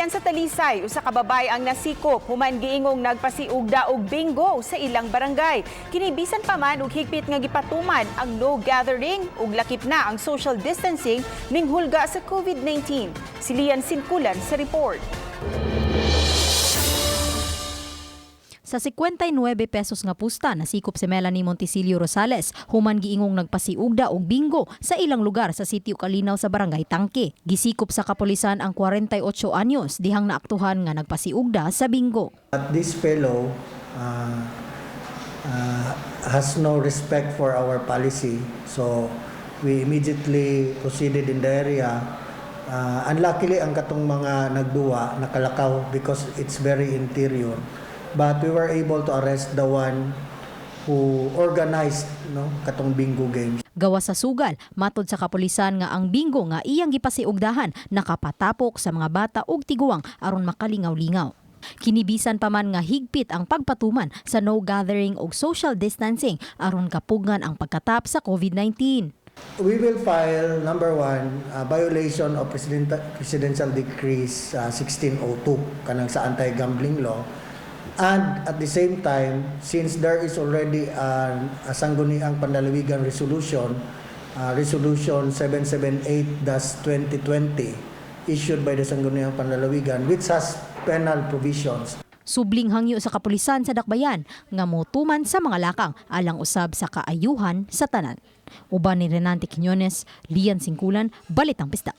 Gikan sa Talisay, usa ka babae ang nasikop human giingong nagpasiugda og bingo sa ilang barangay. Kini bisan pa man og higpit nga gipatuman ang no gathering ug lakip na ang social distancing ning hulga sa COVID-19. Si Lian Sinkulan sa report. Sa 59 pesos nga pusta, nasikop si Melanie Montesilio Rosales human giingong nagpasiugda og bingo sa ilang lugar sa sitio Kalinaw sa barangay Tangke. Gisikop sa kapulisan ang 48 anyos dihang naaktuhan nga nagpasiugda sa bingo. But this fellow has no respect for our policy. So we immediately proceeded in the area. Unluckily, ang katong mga nagduwa nakalakaw because it's very interior. But we were able to arrest the one who organized, no, katong bingo games. Gawas sa sugal, matod sa kapulisan nga ang bingo nga iyang gipasiugdahan nakapatapok sa mga bata ug tiguang aron makalingaw-lingaw. Kini bisan pa man nga higpit ang pagpatuman sa no gathering ug social distancing aron kapugngan ang pagkatap sa COVID-19. We will file, number one, violation of presidential decrees 1602 kanang sa anti-gambling law. And at the same time, since there is already a Sangguniang Panlalawigan resolution, Resolution 778-2020, issued by the Sangguniang Panlalawigan, which has penal provisions. Subling hangyo sa kapulisan sa Dakbayan nga motuman sa mga lakang alang usab sa kaayuhan sa tanan. Uban ni Renante Quiñones, Lian Singkulan, Balitang Pista.